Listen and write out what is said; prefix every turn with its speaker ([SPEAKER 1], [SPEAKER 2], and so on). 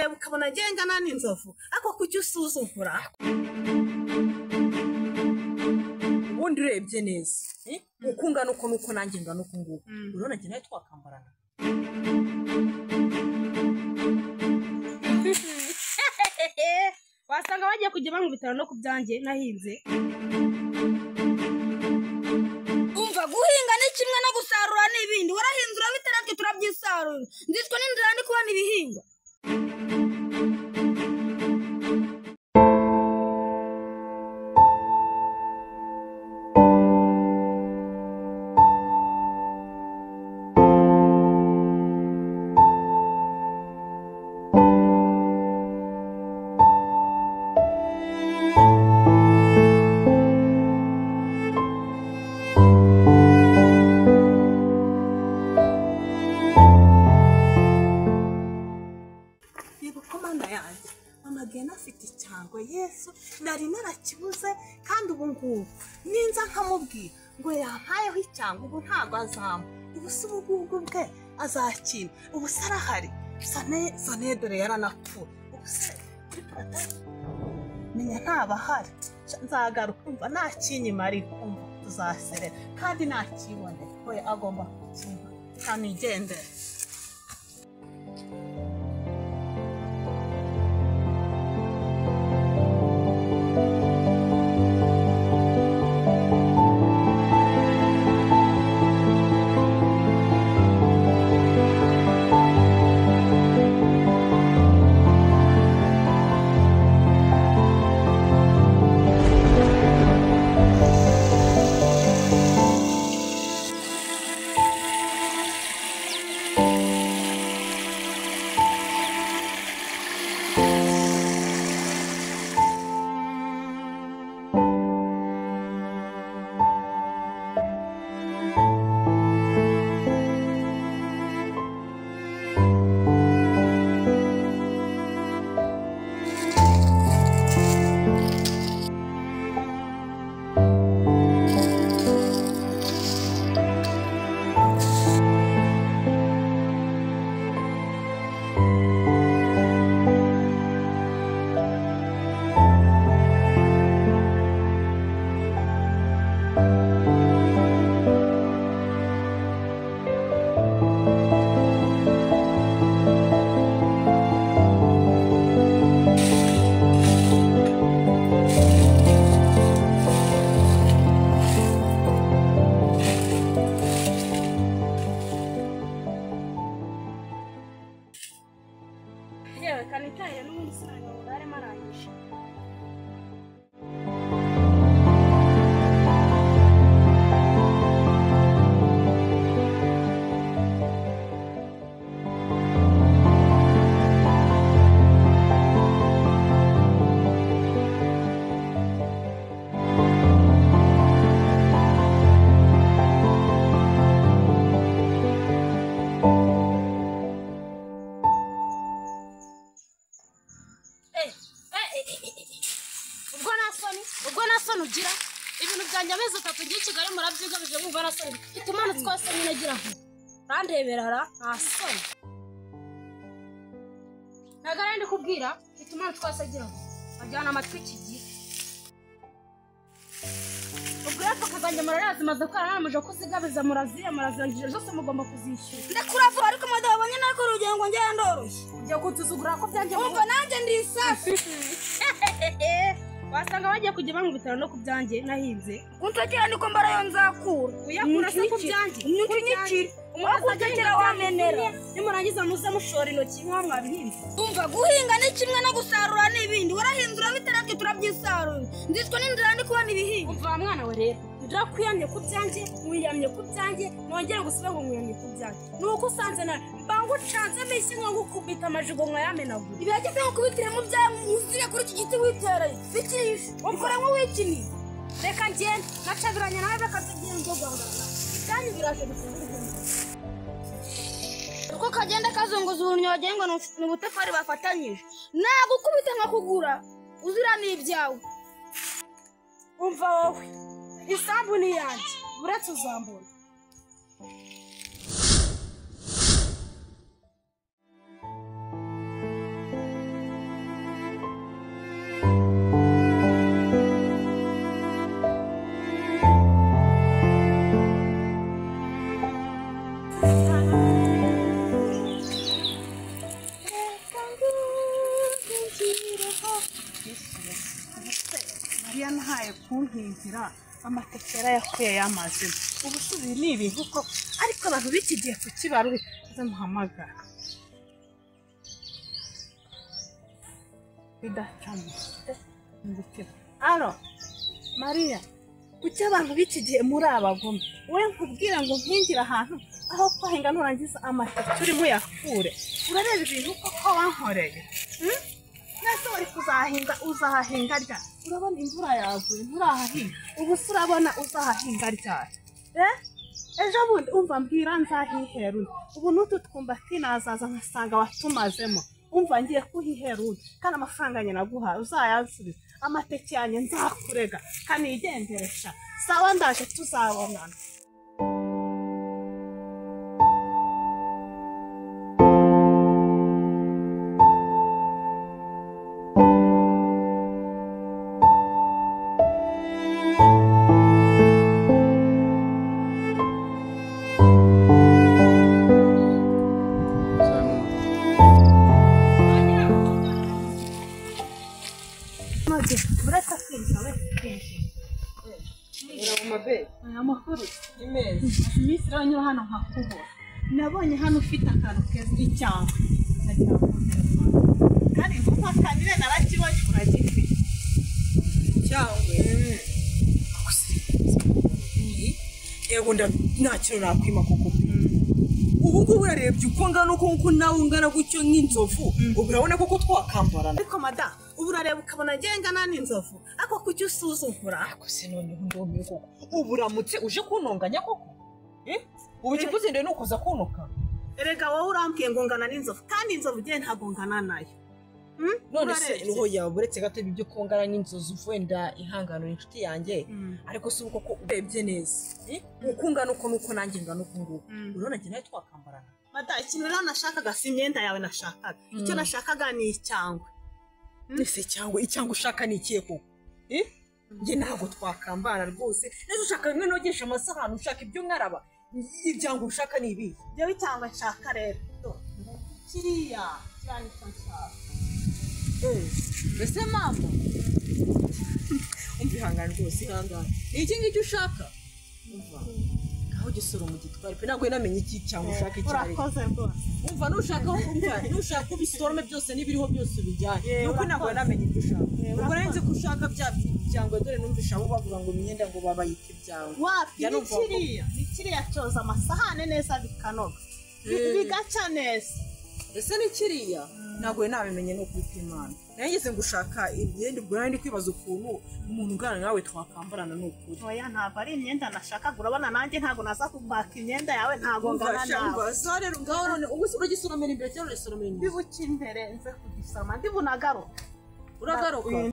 [SPEAKER 1] Urareba ukabona ngengana n'inzovu, ariko kuki usuzugura? Ubundi urebye neza, uko ungana uko nuko nanjye ngana uku nguku, urabona njye nawe twakambarana.
[SPEAKER 2] Wasanga bagiye kujya bankubitana no ku byanjye nahinze.
[SPEAKER 3] Umva, guhinga ni kimwe no gusarura n'ibindi. Warahinze urabita, natwe turabyisarura. Nzicwa n'inzara ndi kubona ibihingwa.
[SPEAKER 1] Yego ko mana yanjye, mama Gena afite icyangwe. Yesu, nari narakibuze, kandi ubu ngubu ninza nkamubwira ngo yampayeho icyangwe, ubu ntabwo azampa. Ubu se ubu ngubwo bwe azakina? Ubu se arahari? Sane sane, dore yaranapfuye. Ubu se kuri plata menya ntaba ahari. Nzagaruka, umva, ntakinyima, ariko umva tuzaserera kandi nakibone we agomba kukimpa kanigendere.
[SPEAKER 2] Yewe, kanitahira, n'ubundi sinareba ngo arimo arangije. Ubwo nta soni, ubwo nta soni ugira? Ibintu byanjye amezi 3 ngiye i Kigali murabyigabije, mwumva nta soni? Ituma twose nyine agira ngo urandebera ra, nta soni. Ntabwo ari ndi kubwira ituma twose agira ngo ajyana amatwi iki gihe. Ubwo rero akazanjye murarazimaze ko yaranamuje kuzigabiza, muraziya murazirangije zose, mugomba kuzishyura.
[SPEAKER 3] Ndakurava, ariko madamu abonye nakora urugendo ngenda ndoroshye.
[SPEAKER 2] Ugiye kunsuzugura ko byanjye?
[SPEAKER 3] Umva, nanjye ndi isasu.
[SPEAKER 2] Wasanga bagiye kujya bankubitana no ku byanjye nahinze.
[SPEAKER 3] Kunsekera niko mbarayo nzakura.
[SPEAKER 2] Uyakura se ku byanjye?
[SPEAKER 3] Unyukinyikire.
[SPEAKER 2] Umuntu
[SPEAKER 3] Wakunsekera wamenera.
[SPEAKER 2] Nimurangiza muze mushora intoki nk'aho mwabihinze.
[SPEAKER 3] Umva, guhinga ni kimwe no gusarura n'ibindi. Warahinze urabita, natwe turabyisarura. Nzicwa n'inzara ndi kubona ibihingwa.
[SPEAKER 2] Umva wa mwana we rero, ndakwiyamye ku byanjye, nkwiyamye ku byanjye, nongere gusubira ngo nkwiyamye ku byanjye. Ni uko usanze nawe mbangucanzemo isi nko gukubita amajigo nkayamenagura.
[SPEAKER 3] Ibihagije nkukubitire mu byawe, uzire kuri iki giti witereye. Bikirishe. Ukora nk'uwikiniye.
[SPEAKER 2] Reka ngende, nacabiranye nawe, reka tugende ngo guhangana. Ibyanyu biraje bisubire.
[SPEAKER 3] Uko kagenda kazunguza ubunnyo wagira ngo ni ubutafari bafatanyije. Nagukubita nkakugura, uzira n'ibyawe.
[SPEAKER 2] Umva wowe, isambu ni iyanjye, uretse uzambona.
[SPEAKER 1] Mariya nahaye kumpingira amateke yarayakuye y'amazina. Ubu se ibi ni ibintu koko? Ariko abantu b'iki gihe kuki baruhi? Nze muhamagara. Bidacamo. Alo, Mariya, kuki abantu b'iki gihe muri abagome? Wowe nkubwira ngo mpingire ahantu aho kwahinga nurangiza amateke urimo uyakure. Urareba ibintu koko wankoreye? Nese wari kuzahinga uzahahinga ryari? Urabona imvura yaguye nturahahinga. Ubu se urabona uzahahinga ryari? Ejo bundi umva mbwira nzahihera undi. Ubu n'utu twumbati nazaza nkasanga watumazemo. Umva ngiye kuhihera undi kandi amafaranga yanjye naguhaye uzayansubiza. Amateke yanjye nzakurega kanigenderesha. Sawa ndaje tuzabonana. Iminsi iranyura hano nkakubura. Nabonye hano ufite akantu keza icyangwe. Kandi ntumpakanire narakibonye uragifite.
[SPEAKER 4] Icyangwe. Yego nta kintu nakwima koko. Ubu ngubu urarebye uko ngana uko nawe ungana gutyo nk'inzovu, ubu urabona koko twakambarana.
[SPEAKER 1] Ariko mada, ubu urareba ukabona ngiye ngana n'inzovu, ariko kuki usuzugura?
[SPEAKER 4] Ariko se noneho ndumiwe koko. Ubu uramutse uje kuntonganya koko? Ubu ikikuzinduye ni ukuza kuntuka?
[SPEAKER 1] Erega wowe urambwiye ngo ngana n'inzovu, kandi inzovu ngiye ntabwo ngana nayo.
[SPEAKER 4] None se niho yawe uretse gato ibyo kongana n'inzovu wenda ihangano inshuti yanjye, ariko si uko koko urebye neza. Uko ungana uko nuko nanjye ngana uko nguko. Urabona njye nawe twakambarana.
[SPEAKER 1] Mada, ikintu rero nashakaga si imyenda yawe nashakaga. Icyo nashakaga ni icyangwe.
[SPEAKER 4] Ese icyangwe, icyangwe ushaka ni ikihe koko? Njye ntabwo twakambara rwose. Nese ushaka bimwe nogesha amasahani, ushaka ibyo nkaraba. Ibyangwe ushaka ni ibihe?
[SPEAKER 1] Njyewe icyangwe nshaka rero. Kiriya, kiriya nicyo nshaka.
[SPEAKER 4] Ese mama, umva ihangane rwose, ihangane. Ni iki ngiki ushaka? Umva, aho gisoroma ugitware pe, ntabwo namenye iki cyangwa ushaka icyo ari.
[SPEAKER 1] Urakoze rwose.
[SPEAKER 4] Umva nushaka ubisorome byose n'ibiriho byose ubijyane. Nuko ntabwo namenye ibyo ushaka. Ubwo nari nzi ko ushaka bya byangwe, dore numvisha abo bavuga ngo imyenda ngo babayita ibyangwe.
[SPEAKER 1] Wapi, ni kiriya, ni kiriya cyoza amasahane neza bikanoga. Bigaca neza.
[SPEAKER 4] Ese ni kiriya? Ntabwo nabimenye no kwita Imana. Nageze ngushaka imyenda ubwo nari kwibaza ukuntu umuntu ungana nawe twakambarana n'ukuri.
[SPEAKER 1] Oya ntabwo ari imyenda nashakaga, urabona nanjye ntabwo naza kubaka imyenda yawe, ntabwo ngana nawe.
[SPEAKER 4] So rero ngaho none ubu se uragisoromera imbere cyangwa uragisoromera inyuma?
[SPEAKER 1] Ndibuke imbere nze kugisoma, ndibunagaruka.
[SPEAKER 4] Uragaruka?